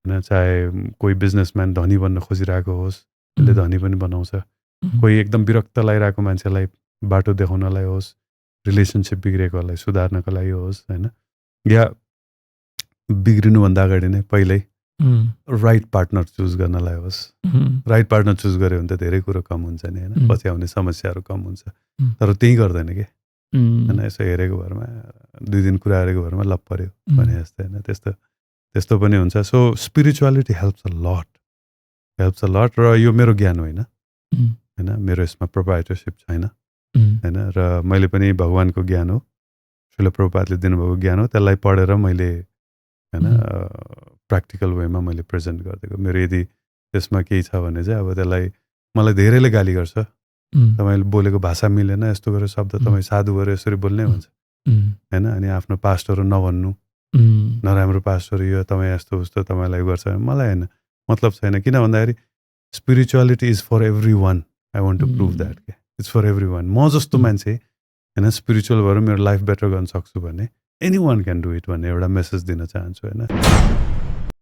होइन, चाहे कोही बिजनेसम्यान धनी बन्न खोजिरहेको होस्, त्यसले धनी पनि बनाउँछ। कोही एकदम विरक्त लागिरहेको मान्छेलाई बाटो देखाउनलाई होस्, रिलेसनसिप बिग्रेकोलाई सुधार्नको लागि होस्, होइन, या बिग्रिनुभन्दा अगाडि नै पहिल्यै राइट पार्टनर चुज गर्नलाई होस्। राइट पार्टनर चुज गऱ्यो भने त धेरै कुरो कम हुन्छ नि, होइन, पछि आउने समस्याहरू कम हुन्छ। तर त्यही गर्दैन कि, होइन, यसो हेरेको भरमा 2 दिन कुरा गरेको भरमा लप पर्यो भने जस्तो, होइन, त्यस्तो पनि हुन्छ। So spirituality helps a lot र यो मेरो ज्ञान होइन, होइन, मेरो यसमा प्रोप्राइटरसिप छैन, होइन, र मैले पनि भगवानको ज्ञान हो, श्रील प्रभुपादले दिनुभएको ज्ञान हो, त्यसलाई पढेर मैले, होइन, प्र्याक्टिकल वेमा मैले प्रेजेन्ट गरिदिएको। मेरो यदि त्यसमा केही छ भने चाहिँ अब त्यसलाई मलाई धेरैले गाली गर्छ, तपाईँले बोलेको भाषा मिलेन, यस्तो गरेर शब्द तपाईँ साधु गरेर यसरी बोल्नै हुन्छ, होइन, अनि आफ्नो पास्टरहरू नभन्नु, नराम्रो पास्टर यो तपाईँ यस्तो उस्तो तपाईँलाई गर्छ, मलाई होइन, मतलब छैन। किन भन्दाखेरि spirituality is for everyone. I want to prove that के इट्स फर एभ्री वान। म जस्तो मान्छे, होइन, स्पिरिचुअल भएर मेरो लाइफ बेटर गर्न सक्छु भने any one can do it भन्ने एउटा मेसेज दिन चाहन्छु, होइन।